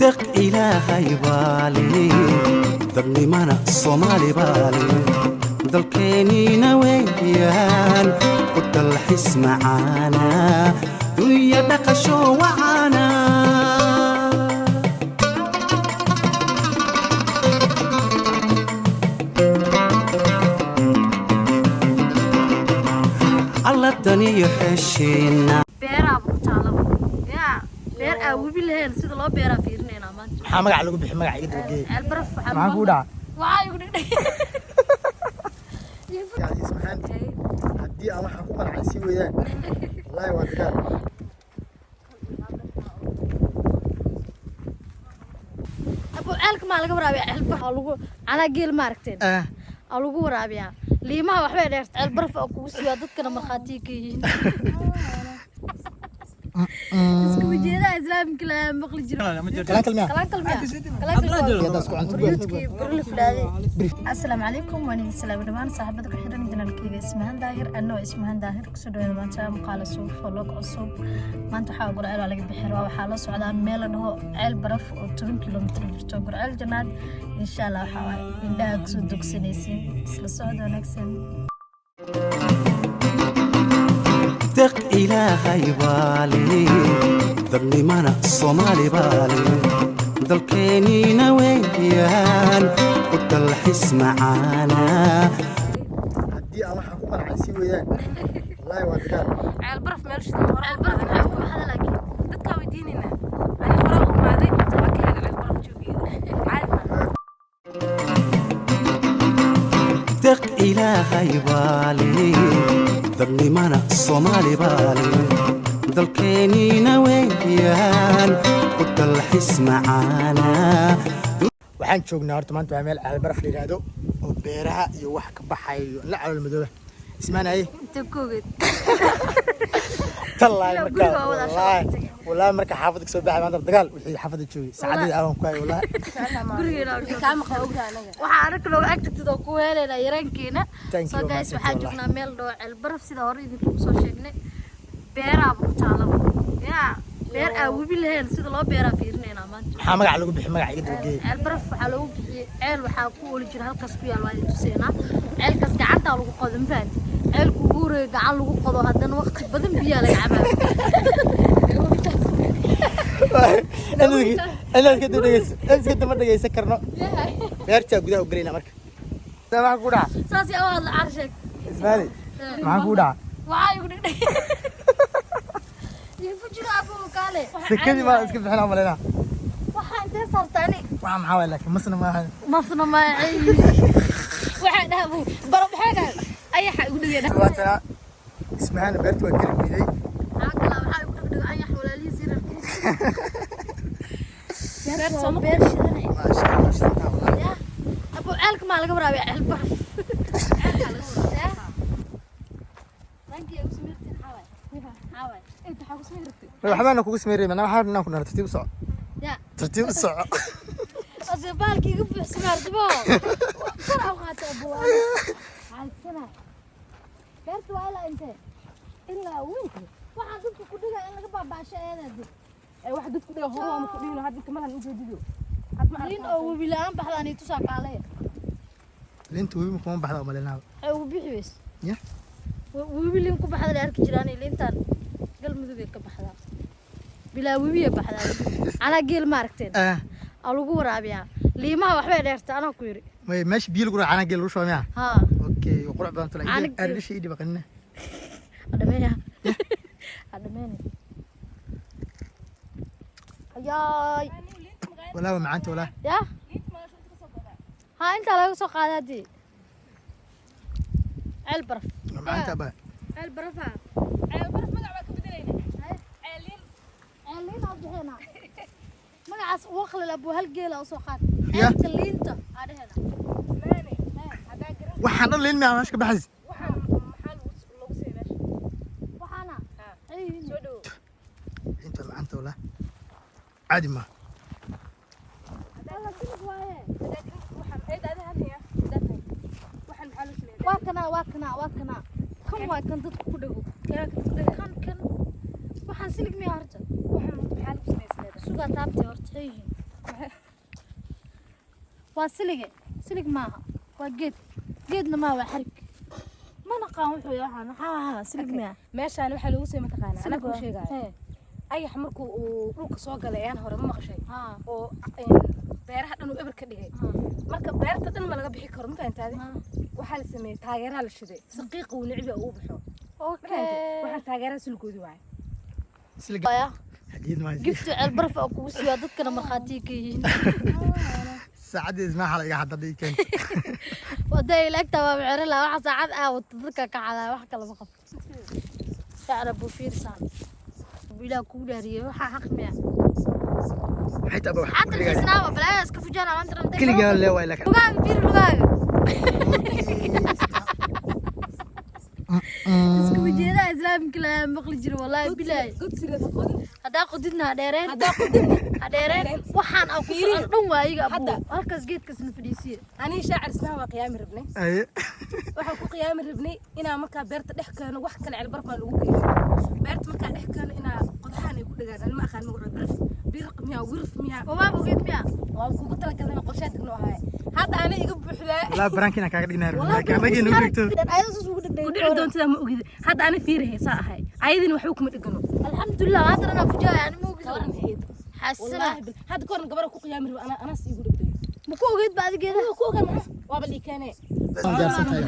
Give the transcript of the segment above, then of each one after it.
Deq Ilaahay baale, dadnimana Soomaali baale, dalkeenniina weeyaan ku dalxis macaana, dunya dhaqasho wacaana. Alla daniyo xeshiina. Beeraaba ku taalaba yaa beer aa webi lahayn, sida loo beeraa fiirinaynaa maanta. Maxaa magaca lagu bixi? Magaca iga dabageeyey. Ceel baraf waxaa Maxaa kugu dhaca? Waxaa igu dhigdhig. Yani Ismahaan, haddii aan waxaan ku qancay sii weeyaan, wallaahi waa dagaal. Abu, ceelka maa laga waraabiyaa? Ceel baraf aa lagu canaa geel, ma aragteen? Aa lagu waraabiyaa liimaha, waxbay dheerta. Ceel baraf oo kugu siiyaa, dadkana markhaatiya ka yihiin. Isku ujeedaha islaamka la maqli jiro. Kalaan kalmiya. Kalaan kalmiya. Haddaad isku cunto. Yuudkii barli fudhaaday. Asalaamu calaykum, waan idin salaamay dhammaan saaxiibada ku xiran janaalkeyga Ismahan Daahir. Anna waa Ismahan Daahir. Kusoo dhawaada maanta muuqaala cusub, vlog cusub. Maanta waxaa Gurceel waa laga bixi rabaa. Waxaa la socdaa meel la dhaho Ceel Baraf oo 10 kilomitir jirto Gurceel Janaad. Insha Allah waxaa waaye indhaha kusoo dogsanaysiin. Isla socda wanaagsan. Deq Ilaahay baale, dadnimana Soomaali baale, dalkeenniina weeyaan ku dalxis macaana. Haddii aan waxaan ku qancay sii weeyaan, wallaahi waa dagaal. Ceel baraf meel shidan hore. Ceel baraf maxaa ugu baxda laakiin? Dadkaa weydiinayna. Ani hore u imaaday, waa ka helay ceel baraf joogeeda, caadi ma. Deq Ilaahay baale, dadnimana Soomaali baale, dalkeenniina weeyaan ku dalxis macaana. Waxaan joognaa horta maanta waa meel Ceel Baraf la yidhaahdo oo beeraha iyo wax ka baxayo iyo la calool madooba. Ismaanaye. Inta koogeed. Tallaay. Ilaa Marka guriga waa wada wallaahi shaqo. Wallaahi marka xaafadda kasoo baxay maanta dagaal wixii xaafadda joogay saacadeeda aawan ku hayay, wallaahi. Gurigeena. Kaa maqan ogtahay anaga. Waxaa anaga nooga ag tagtid oo ku heleynaa yarankeena. Thank So you, guys, mahadsantahay waxaa wallahi. joognaa meel dhoo Ceel Baraf. Sida hore idinku soo sheegnay, beeraaba ku taalaba yaa beer aa webi lahayn, sida loo beeraa fiirinaynaa maanta. Maxaa magaca lagu bixi? Magaca iga dabageeyey. Ceel baraf waxaa loogu bixiyey ceel waxaa ku oli jira halkaas ku yaal. Waa idin tuseenaa ceelkaas. Gacantaa lagu qodo, ma fahanti? Ceelku ugu horeeyo gacan lagu qodo, haddana waqti badan biyaa laga cabaa. Inaad kadib ma dhegeysan karno. Beertaa gudaha u gelayna marka. Maxaa kugu dhaca? Saas yaa u hadla, car sheeg. Ismaali, maxaa kugu dhaca? Waxaa igu dhigdhig igu jiro, abu kaale. Sekadii maa iska bixinaa malaynaa. Waxaa intee saartaani? Waxa maxaa waay laakiin masna maaha. Masna maacay. Waxaa dhaha abu baro, maxaa dhaha ayaxa igu dhigay. Waatana Ismahaana beerta waa geli weyday. Maxaa kala waxaa igu dhigdhig anyax walaalihiis yararkiis. Beer sooma. Beer shidanay. Maasha Allah, shidantaa wallahi. Ya abu, ceelka maa laga waraabiya ceel baraf? Ya ranki ugu sameyrtiin xaway xaway. Inta waxaa ku samayn rabtay. Waxbaana kugu sameyrey manaa, waxaa inaan ku naro. Tartiib u soco. Ya. Tartiib u soco. Ase baalki iga buuxsamay ardibo kor au qaata. Abu haysana beerta waa ilaa intee? Ilaa weynka. Waxaa dadka ku dhigaya in laga baabaasho eedaadi. Ee wax dadku dhiga hore waa ma ku dhigino hadda kamalan ujeedido had ma. Liin oo webi la-aan baxdaan i tusaa, kaalaya. Liinta webi kuma baxda umaleynaa. Waxay ugu bixi weys. Ya. Webi liin ku baxda la arki jiraan. Liintaan Galmudugay ka baxdaa, bilaa webiya baxdaa. Canaa geel, ma aragteen? Aa lagu waraabiyaa liimaha, waxbay dheerta anaa ku yiri. May meesha biyo lagu raaca canaa geel lagu shuba miyaa? Haa. Okay, qurux badan tula. Caana geel. Ardhisha ii dhiba qanina. Adhameeya adhameena ayaay. Walaa waa macaanta walaa. Ya haa, intaa laga soo qaadaa dee Ceel Baraf. Waa macaanta abaa. Ceel Barafa. Ceel baraf magac waa ka bedelayna, ceel liin. Ceel liin aa bixina magacaas waqlil. Abu, hal geela usoo qaad. Ya. Ceelka liinta aa dhehena. Maane haddaa garan. Waxaan dhan liin miyaa meesha ka baxaysa? Waxaan maxaa lagu sameeyay meesha? Waxaana Haa. ay. Soo dhawow. Liinta waa macaanta walaa, caadi ma. Alla silig waaye. Haddaa garan waxaan eed ada hadlaya haddaa tahay, waxaan maxaa loo sameeyay? Waa kanaa, waa kanaa, waa kanaa. Kan waa kan dadku ku dhego. Kan kan waxaan silig miyaa horta? Waxaan maxaa lagu sameeyay? Sugaa taabtay horta xeyihiin. Waa silige, silig maaha, waa geed, geedna maaha, waa xarig. Ma naqaan wuxuu yahay waxaan. Maxaa ahaa? Silig miya? Meeshaan waxaa lagu soo mataqaanaa, anaa kuu sheegaayo. Hee. Ayax markuu uu dhulka soo galay ayaan hore ma maqashay Haa. oo beeraha dhan uu eber ka dhigay. Marka beerta dhan ma laga bixi karo, ma fahantaade? Waxaa la sameeyey taageeraha la shiday si qiiqa uu necbi uu baxo, ma fahantay? Waxaan taageeraha silgoodi waaye. Silig. Aya. Hadiyad ma haysid. Giftu ceel baraf oo kugu siiyaa, dadkana markhaatiya ka yihiin. Saacadii ismaa xala iga hadda ii keento. Waday ilaagtaa waa micro lahaa. Waxa saacad aa wato dadka ka cadaa, wax kale ma qabto. Shacra buu fiirsaan. Ilaah kugu dhaariyey, waxaa xaq miya? Maxay tahay wax? Xataa xiisnaaba balaayaa iska fujaan maanta dhan. Keligaa lee waay laakiin. Lugaaga fiir, lugaaga. Isku ujeedaha islaamka la maqli jiro, wallaahi bilaahi. Godsiga qodin. Haddaa qodidna ha dheereen. Haddaa qodidna. Ha dheereen. Waxaan aan ku socon dhan waa iyaga abuu. Hadda. Halkaas geedkaasna fadhiisiye. Anii shaacir ismaha waa qiyaami rabnay. Aye. Waxaan ku qiyaami rabnay inaa markaa beerta dhex keeno wax kale, ceel baraf baa lagu keeno beerta. Markaa dhex keeno inaa qodaxaan ay ku dhagaan, anima aqaan magacooda, birf birq miyaa, wirf miyaa? Waaba ogeed miya? Waan kugu talagalnay, qorshaa tagno ahaay. Hadda ana iga buuxdaa. Walaa baraankiina kaaga dhignaa laakiin annaga inuu dhigto. Ayadoo saas ugu dhegdhegay. Ku dhici doontada ma ogid. Hadda ana fiirahay saa ahay, ayadina waxba kuma dhegano. Alxamdulilah, haddana anaa fujaaya ani ma ogido. Kawaran hayd. Xasana. Wallaahi hadda kahorna gabadha ku qiyaami rabo ana anaas iigu dhegdhegay. Ma ku ogeed ba adigeeda? Ku ogaan maxaa waaba liikaane. Diyaarsan tahay.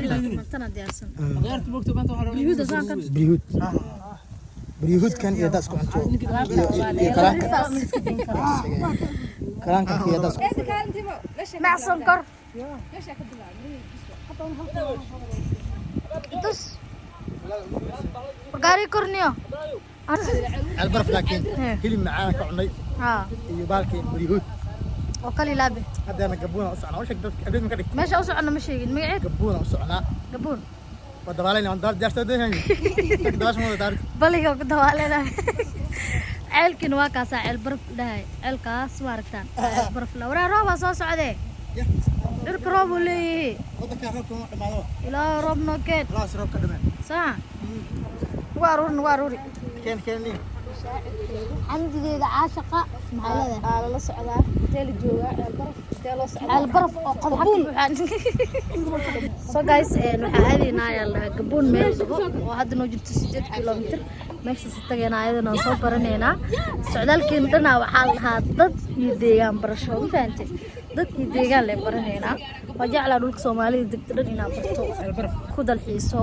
Tana diyaarsan. Ciyaarta moogta maanta waxaa la rabaa. Yuhuuda saan kan. Briyuud. Briyuudkan iyo daas ku cunto. Iyo kalaanka. Kalaanka iyo daas. Mac sonkor. Tus. Gaari korniyo. Ceel baraf laakiin hilib macaan ka cunay iyo baalkii briyuud. Oo kali laabe. Haddana gabuuna u socnaa. U sheeg dadka abeed ma ka dhigtay. Meesha u soconna ma sheegin magaceed. Gabuuna u socnaa. Gabuun. Waa dabaalayna, waan dabar diyaarsan doonayay. Dadka dabaasha ma wada daarti. Baliga ku dabaalena. Ceelkiina waa kaasaa, ceel baraf dhahay. Ceelkaas waa aragtaan. Ceel baraf la. Waraa roobaa soo socdee. Cirka roob uu leeyahay. Wadanka roobka ma dhamaado. Ilaa roob noo keen. Laas roob ka dhameen. Saa. Waa aruurin, waa aruuri. Keen keen niin. Xamdigeeda caashaqa maxaa leedahay? Aa lala socdaa, intee la joogaa? Ceel baraf intee loo socdaa? Ceel baraf oo qodax ka buuxaan. So guys, waxaa aadaynaa ayaa la dhahaa Gaboon meel dhaho oo hadda noo jirto 8 kilomitir. Meeshaas tagaynaa, ayadana waan soo baranaynaa. Socdaalkeena dhanaa waxaa la dhahaa dad iyo deegaan barasho, ma fahantay? Dad iyo deegaan lee baranaynaa. Waa jeclaa dhulka Soomaalida degta dhan inaa barto, ku dalxiiso.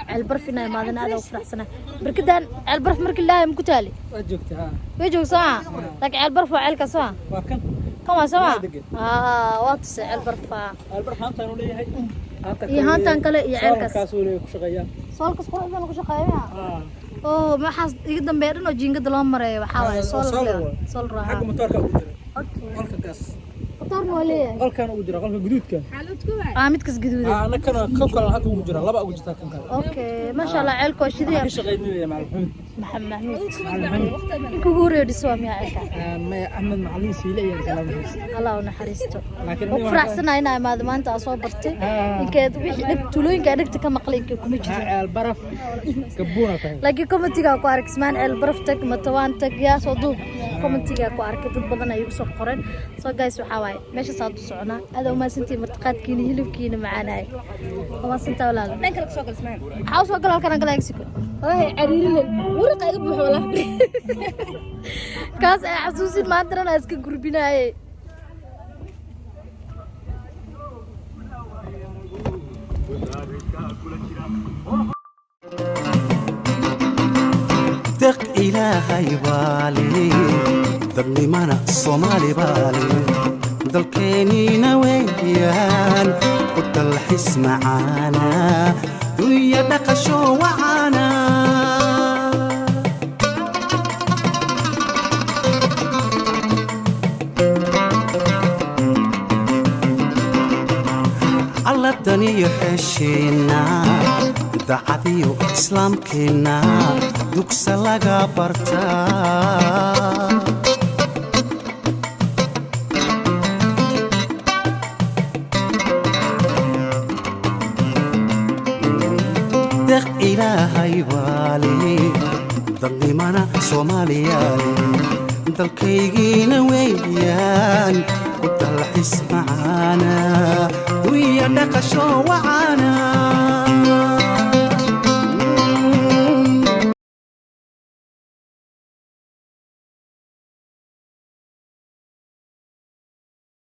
Ceel baraf inaa imaadana aad ugu faraxsanahay. Barkadan ceel baraf markii la dhahayo ma ku taali? Waa joogtaa. Way joogsaa, laakiin ceel baraf waa ceelkaas waa. Waa kan. Kan waa sama. Degan. Aa, waa tusay ceel baraf ah. Albar haantaan uu leeyahay. Haanta Iyo haantaan kale iyo ceelkaas. Soolkaas uu leeyahay ku shaqeeyaa. Soolkas qurux badan ku shaqeeya. Ah. Oo maxaas iga dambeeya dhan oo jiingada loo mareeyo waxaa waaye solar. Solar waay. Solar. Xagga matoorka ugu jira. Qolka gaas. Matoorna waa leeyahay. Qolkan ugu jira, qolka guduudka. Aa, midkas gaduudan. Ah, ana kana kan kale halka ugu jira, laba ugu jirta kan kale. Okay, maasha Allah, ceelka waa shidaya. Ka shaqeynaya Macalin Maxamuud. Maxamed Maxmuud. Macalin Maxamuud. Ninka ugu horeeya dhiso waa miyaa ceelka? Ah, maya, Axmed Macalin Siile iyo salaam haysta. Allah u naxariisto. Laakiin Waan ku faraxsanahay inaa imaado maanta, aa soo bartay. Inkeed wixii dhag tuulooyinka aa dhegta ka maqlay inkee kuma jirin. Ceel baraf gabuuna tahay. Laakiin commentigaa ku arkay ismaan ceel baraf tag, matawaan tag, yaa soo duub. Commentigaa ku arkay, dad badan ay igu soo qoreen. So guys, waxaa waaye meeshaas aad u soconaa. Aad umahadsantihiin martiqaadkiina, hilibkiina macaanaay. Waa mahadsantaa walaal. Dhan kale kasoo gal, Ismaan. Maxaa usoo gala halkan aan gala Mexico? Wallaahi cariirine waraqa iga buuxo, wallaahi. Kaas ay xasuusin maanta dhan aa iska gurbinaaye. Deq ilaahay baale, dadnimana Soomaali baale, dalkeenniina weeyaan ku dalxis macaana, dunya dhaqasho wacaana. Alla daniyo xesheenna, dacadiyo islaamkeenna dugsa laga bartaa. Deq ilaahay baale, dadnimana Soomaaliyaale, dalkaygiina weeyaan ku dalxis macaana. Dhaqasho wacaana.